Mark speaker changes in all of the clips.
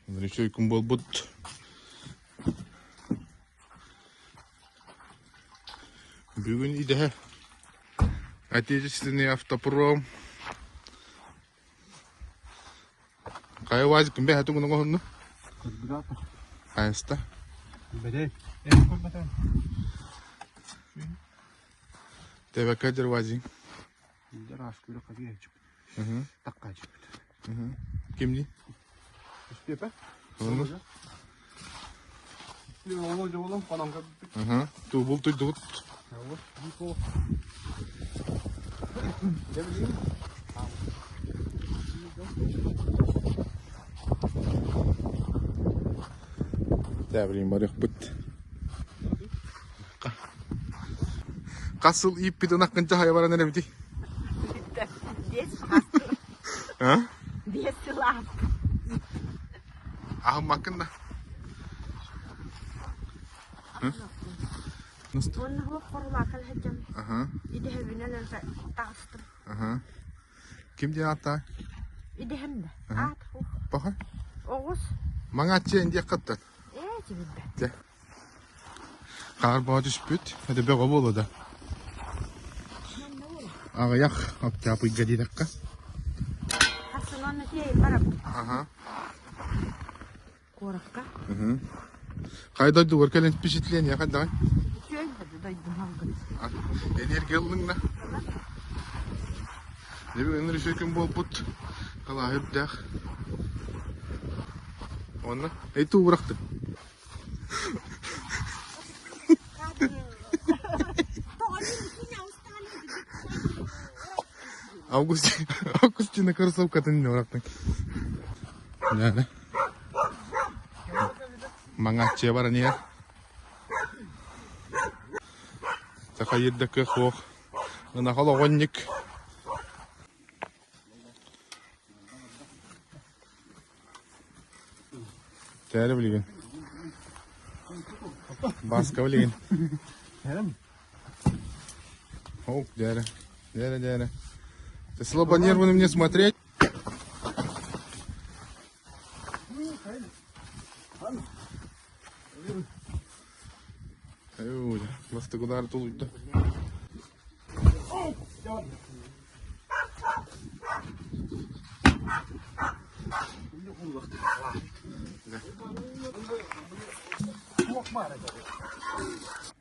Speaker 1: Үчүгэй күн буолбут. Бүгүн идэһэ Отечественный автопром Хайа УАЗик ким бэһэ тугун оҥоһунну? Хайаста?
Speaker 2: Бэдэй. Эн көрбөтөҥ.
Speaker 1: Тэбэкэ дьэр УАЗик.
Speaker 2: Дьэр ааскыыра хабыы Таккаачыппыт.
Speaker 1: Кимни?
Speaker 2: Үстүөпэ.
Speaker 1: Ону?
Speaker 2: Ону дьолом хонон көрбүт.
Speaker 1: Аха. Тубул туйдубут. Тээбилин барыахпыт. Хас сыл ииппит ынаххын чахайа баран эрэбитий?
Speaker 3: Биэс сыл.
Speaker 1: А?
Speaker 3: Биэс сыл
Speaker 1: Аһыммаккын да?
Speaker 3: Уонна хуох хорулаакал сылдьан
Speaker 1: Аха.
Speaker 3: идэһэбинэн таҕыстым.
Speaker 1: Аха. Ким диэн ааттаах?
Speaker 3: Идэһэм да. Аат хуох.
Speaker 1: Паха?
Speaker 3: Оҕус.
Speaker 1: Маҥааччы эн диэххиттэн.
Speaker 3: Ээ, тибилбэ.
Speaker 1: Дьэ. Хаар бөҕө түспүт, это бөҕө буолуо да. Аҕыйах октябрьга диэтэххэ.
Speaker 3: Хасынан тиэйин барабын.
Speaker 1: Аха.
Speaker 3: Куоракка.
Speaker 1: Хайа дойдугар кэлэн впечатление хайдаҕый?
Speaker 3: Үчүгэй да дойдум алгын.
Speaker 1: Энергия ыллыҥ да? Дебин ыныр үчүгэй күн буолбут. Халааһы үрдээх. Уонна эй туу бырахтым. Августина, Августина кроссовкатын бырахтың. Нәне. Маҥааччыйа баран иһэр. Сахайырда кыах суох. Ынахал оҕонньук. Тээрэ билигин. Баска билигин. Ох, дядя. Дядя, дядя. Ты слабо нервы на мне смотреть? Ой, бастыгылар тулуйда.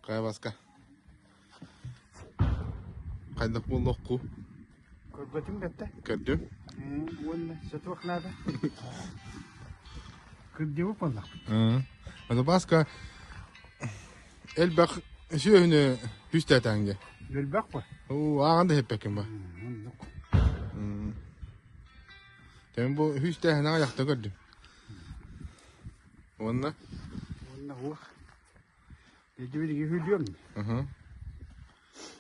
Speaker 1: Хайа Баска? Хайдах буоллохку?
Speaker 2: Көрбөтүм бэтте.
Speaker 1: Көрдүм.
Speaker 2: Уонна сотуох наада. Кырдьыбы буоллах.
Speaker 1: Ата Баска элбэх сүөһүнү үстэтээҥ дии.
Speaker 2: Элбэх ба?
Speaker 1: Оо, ааҕан да иһиппэккин ба.
Speaker 2: Оннук.
Speaker 1: Тэн бу үстээһин аҕыйахта көрдүм. Уонна?
Speaker 2: Уонна уох. Эти билиги хүлүөм.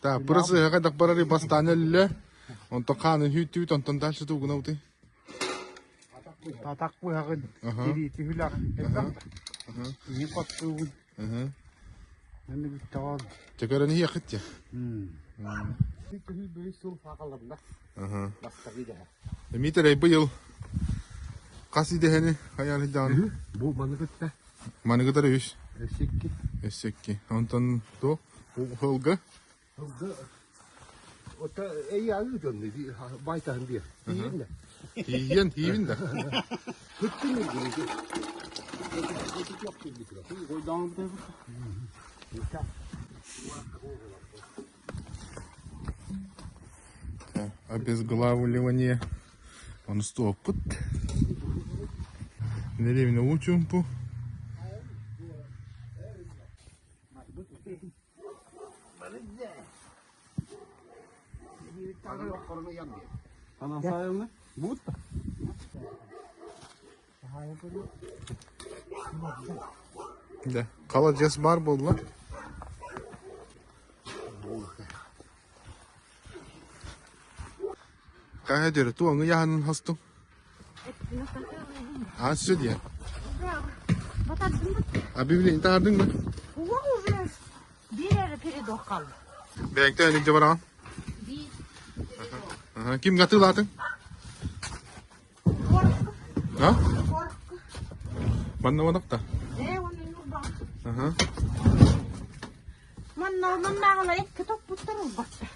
Speaker 1: Та, пырасы хайдах барары бастаан өллө. Онтон хаанын хүүттүбүт, онтон дальше тугуна утый.
Speaker 2: Татак быһаҕын, тириити хүлэҕин элбэх да. Ийин хостуугун. Наны бүттэҕин.
Speaker 1: Чөкөрөн иһиэххит дии.
Speaker 2: Күһүй бөйү сыл саахалларда. Бастакы идэһэ.
Speaker 1: Миитэрэй быйыл хас идэһэни хайаан идэҕин?
Speaker 2: Бу маны кытта.
Speaker 1: Маны кытары үс.
Speaker 2: Өссө икки.
Speaker 1: Өссө икки. Онтон туох? Хылга?
Speaker 2: Хылга Ота эйааны дьонну байтаһын биэр. Тиийин да.
Speaker 1: Тиийэн, тиийин да.
Speaker 2: Кыттын үргүнү.
Speaker 1: Обезглавливание. Он стоппут. Деревня Учумпу. Да. Холодец бар буолла. Хайа диэри туоҥу яһанын хостуҥ? А все диэн. Объявление таһаардыҥ ба?
Speaker 3: Уже биир эрэ передок хаалла.
Speaker 1: Бэйэҥтэн илдьэ бараҕын?
Speaker 3: Биир.
Speaker 1: Ага. Ким гатыылаатыҥ? А? Манна манакта.
Speaker 3: Ээ, уонна Ньурба.
Speaker 1: Аха.
Speaker 3: Манна маннааҕылар экки топпуттар ылбаттар.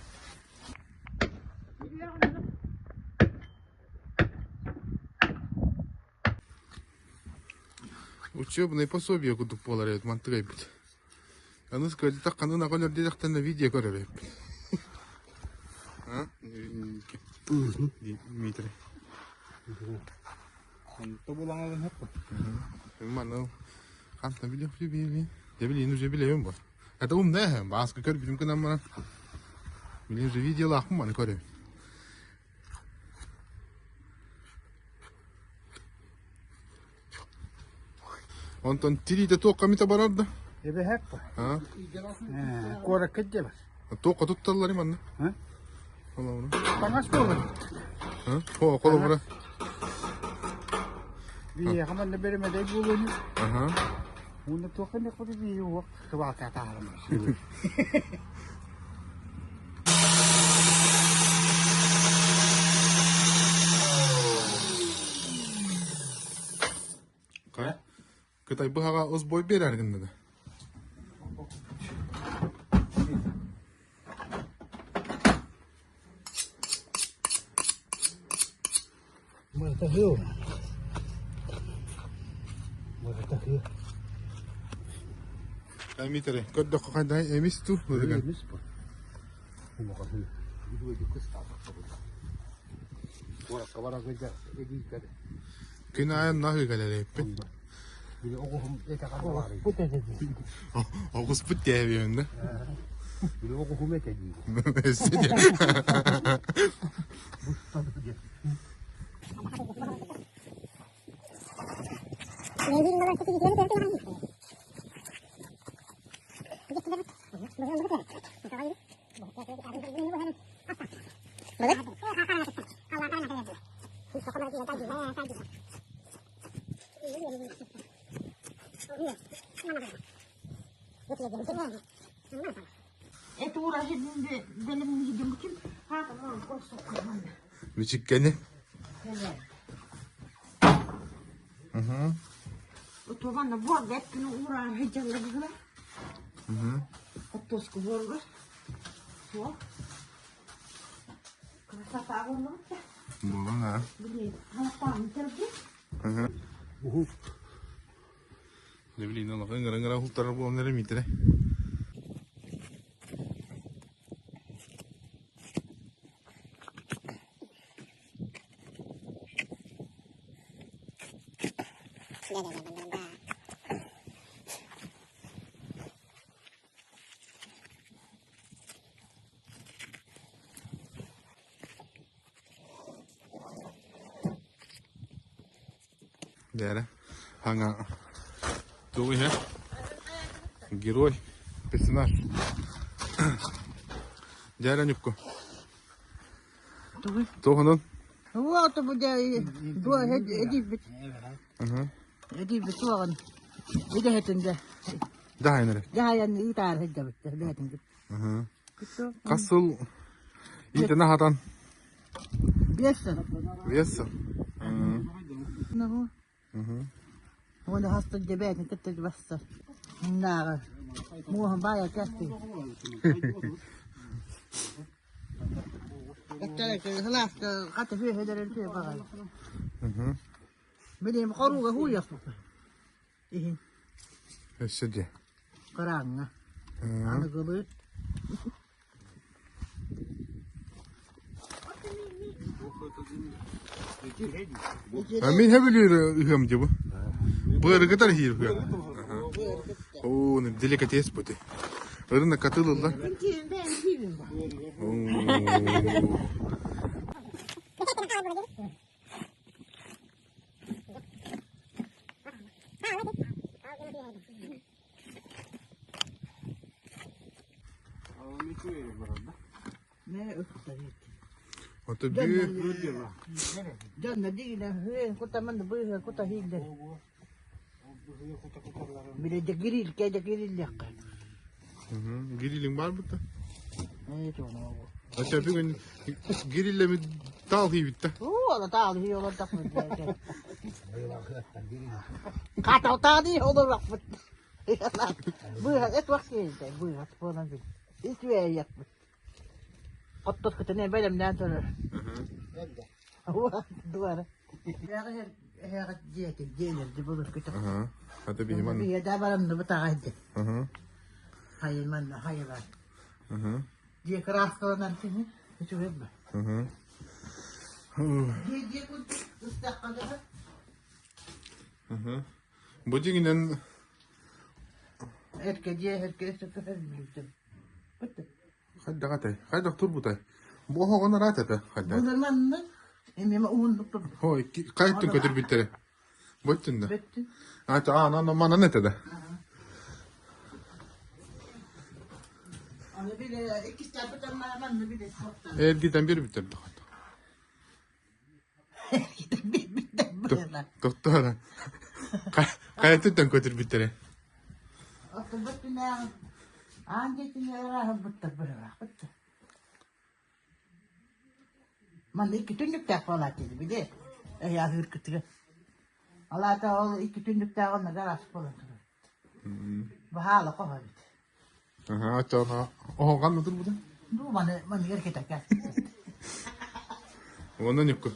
Speaker 1: Учебное пособие курдук буолар эбит мантык эбит. Аны скажи ханын аҕа өлөрдүөхтэн видео көрөр эбиппин. А? Дмитрий.
Speaker 2: Онто булаҥалын хаппа.
Speaker 1: Маны ханта билиэх билиэн. Дьэ билиэн уже билэбин бу. Это умная, бааска көрбүтүм гынан баран. Билин уже видеолаахпын маны көрөбүн. Онтон тириитэ туохха эмитэ барар да?
Speaker 2: Эбэһэк па.
Speaker 1: А?
Speaker 2: Куоракка дьэбэр.
Speaker 1: Туохха тутталлар манна?
Speaker 2: А?
Speaker 1: Холобура.
Speaker 2: Таҥас буолар.
Speaker 1: А? Хо, холобура.
Speaker 2: Биһиэхэ манна бэрэмэдэй буолуону.
Speaker 1: Аха.
Speaker 2: Уонна туохха эмэ хоту биһи уох кыбаалка таһаарам.
Speaker 1: Кытай быһаҕа ус бой биэрэр гынна да?
Speaker 2: Мыртаһыы. Мыртаһыы.
Speaker 1: Дмитрий, көрдөххө хайдаһый эмис ту ырыган.
Speaker 2: Эмис бу. Умаҕаһыы. Үһүөдү кыстаабакка була. Куоракка барарга эдииккэ.
Speaker 1: Күн аайы наһыы кэлэр эппит.
Speaker 2: Били оҕуһум этэҕэр баар.
Speaker 1: Оҕуспут диэбиэн да.
Speaker 2: Били оҕуһум этэ дии.
Speaker 1: Өссө диэ. Мичиккэни.
Speaker 3: Утуганна буолга эппин уураар сылдьаллар Оттоску буолга. Суох. Красота буоллубут да.
Speaker 1: Буолан аа.
Speaker 3: Билин, халаппаан терди.
Speaker 1: Не билин, олох ыҥыра-ыҥыра уһултарар буолан эрэ миитэрэ. Дээрэ, хаҥа тугу иһэ? Герой, персонаж. Дээрэ Ньукку.
Speaker 3: Тугуй?
Speaker 1: Туохунун?
Speaker 3: Вот бу дьэ бу эдийбит. Эдийбит суоҕун. Идэһэтин дьэ.
Speaker 1: Дьаһайан эрэ.
Speaker 3: Дьаһайан ыытаар сылдьабыт бэйэтин.
Speaker 1: Хас сыл иитэн аһатан?
Speaker 3: Биэс сыл.
Speaker 1: Биэс сыл.
Speaker 3: Уонна хастан дьэбээтин кытта бассар. Муннааҕы. Муоһун баайа кэстин. Сылааска хата сүөһүлэрин сүө баҕай. Билим хоруга хууйахпыт. Иһин.
Speaker 1: Өссө дьэ.
Speaker 3: Кырааҥҥа. Аныгылыы.
Speaker 1: Мин хэбилиир ыһыам дии бу. Быарыгытар иһиир ыһыам. Оо, деликатес бу ти. Ырына катылылла. Ото бүү
Speaker 3: Дьонно дигинэ кутаман быыһы кута хииллэр. Биле де гирилке де гириллиэххэ.
Speaker 1: Гирилиҥ баар бутта.
Speaker 3: Ээ тоно.
Speaker 1: Ача бүгүн гириллэмит. Таал хийбиттэ.
Speaker 3: Уу, таал хии олордохпут. Хаталтааны олорохпут. Быыһа этуах киһитэ, быыһа буолан бил. Үтүөйэхпит. Оттот кытыны бэлэмнээн турар. Дуара. Эһэҕэ дьиэтин дьиэлэрди булуркута.
Speaker 1: Ата биһиман.
Speaker 3: Биһиэдэ баранны бутаҕайды. Хайыман хайылар. Дьиэ кырааскаланан кини үчүгэй ба. Дьиэ дьиэ курдук ыстахха да.
Speaker 1: Бу дьиҥинэн
Speaker 3: Эркэ дьиэ эркэ өссө билбитим.
Speaker 1: Хайдах этэй? Хайдах турбутай? Бу оһоҕун араат этэ хайдах?
Speaker 3: Былыр маннык эмиэ уһуннук турбут.
Speaker 1: Ой, хайттын көтүрбүттэрэ. Бөттүн да.
Speaker 3: Бөттүн.
Speaker 1: А, ана манан этэ да.
Speaker 3: Аны бile иккис манны bile
Speaker 1: Эргитен bir биттер да. Тоқтора. Хайаттан көтүрбүттэрэ.
Speaker 3: Оттубут аан дьиэтин быһылаахпыт. Манна икки түннүктээх буолаат дии били. Эйаһыыр кытыга. Алаата ол икки түннүктээх онно гараж буолан турар. Баһаала хоһо эбит.
Speaker 1: Аха, оччоҕо оһоҕон турбута.
Speaker 3: Ду маны маныгар кетакка.
Speaker 1: Онон юкку.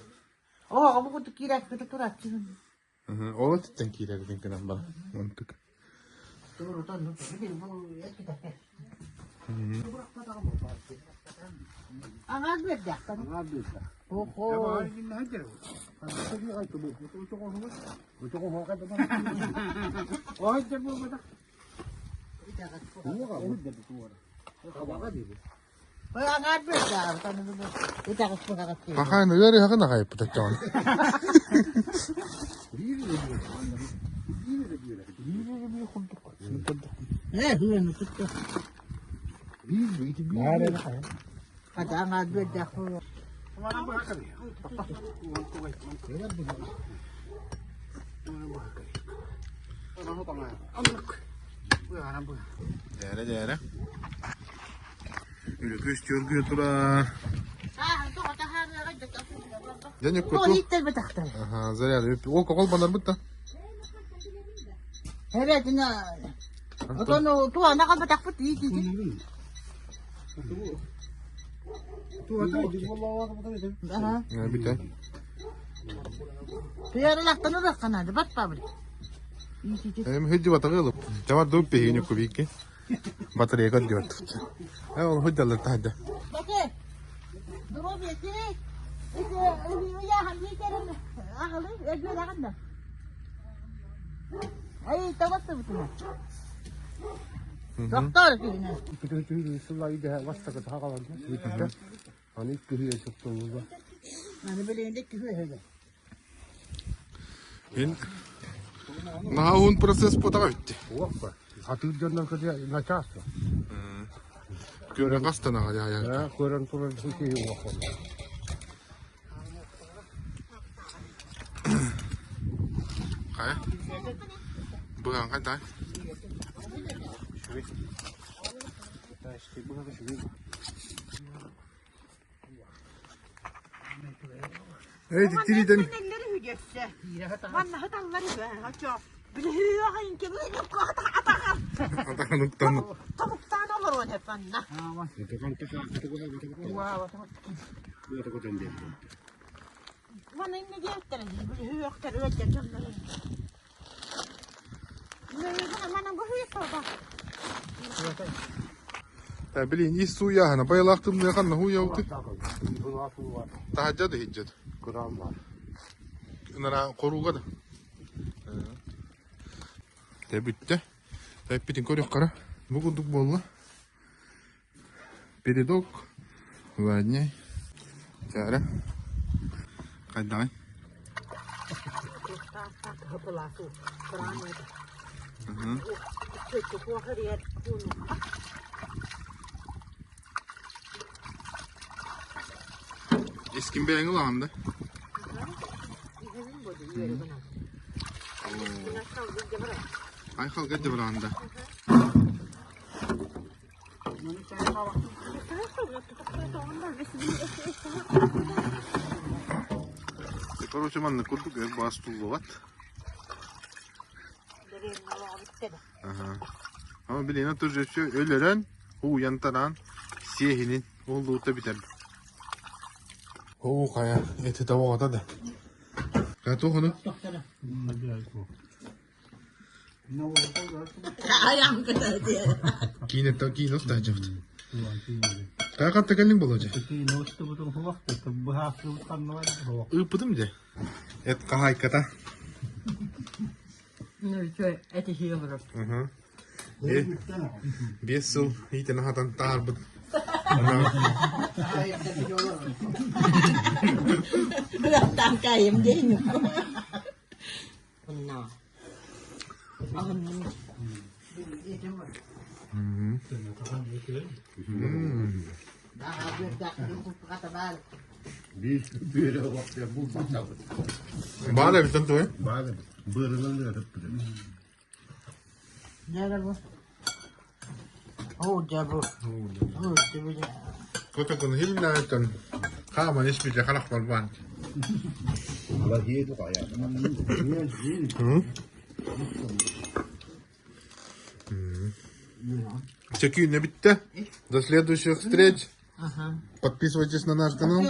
Speaker 3: Оо, бу курдук киирээт кыта турааччыгын.
Speaker 1: Ол өттүттэн киирэрдин гынан бара. Онтук.
Speaker 3: Туурутан бу эскитакка. Аҥаар биэрдэхтэн. Охо. Аҥаар биэрдээх.
Speaker 1: Пахаан ыарыһаҕын аҕайыппыт оччоҕуна.
Speaker 3: Аҥаар биэрдээх.
Speaker 1: Дээрэ дээрэ. Үлөкүс түөргүө турар. Дьэ
Speaker 3: О, ииттэрбэтэхтэр.
Speaker 1: Аха, заряд. Ол кокол банарбыт да.
Speaker 3: Эбэтинэ отон туана халбатахпыт иитиити. Аха.
Speaker 1: Бүтэ.
Speaker 3: Туярылахтан ырахханаады бат пабри. Иитиити.
Speaker 1: Эм хүдди батагы ылып. Жамар дууп биһигини кубики. Батарейка диэт. Э ол хүддаллар таһда.
Speaker 3: Баке. Здоровье тебе. Я хамитерин ағалы өйгө Ай, табатты бутуна. Доктор киһине. Аны билигинде күһү өһөлө.
Speaker 1: Ин Наһаа процесс потага битти. Көрөн хастанаҕа я. Хайа? Быһан хайдай? Эй, тириден. Атахан уктан.
Speaker 3: Тобуктаан олоруон эпанна. Мана инне диэттэрин бүлүһүөхтэр ыалдьар дьоннорун. Мана бу хуйсода.
Speaker 1: Та блин, ис сууяхана байлаахтым ханна хуяуты. Таһаджа да хиджет. Нара коруга да. Те бүтте. Тэппитин көрүөх кара. Бу курдук буолла. Передок. Задний. Чара. Хайдай. Искин бэйэҥ ылаҕын да? Айхал кэдде бараҕын да? Короче, маннык курдук өр баас туллубат. Ама билигин туржеччу өлөрөн, ууйан тараан, сиэһинин уоллуута бүтэр. Оо, хайа, эти табаҕата да. Катухуну? Киинеттен киин устаачыбыт. Кайкатта кэллиҥ боло дьэ? Ыыппытым дьэ. Эт хаһаайката. 5 сыл иитэн аһатан таһаарбыт.
Speaker 3: Там кайым день.
Speaker 1: Баар эбитин туой?
Speaker 4: Баар эбит. Быарынан ыарыппыт.
Speaker 1: Котокун хиллаайтан хааман испите харах барбаан. Чекюня бүттэ. До следующих встреч. Подписывайтесь на наш канал.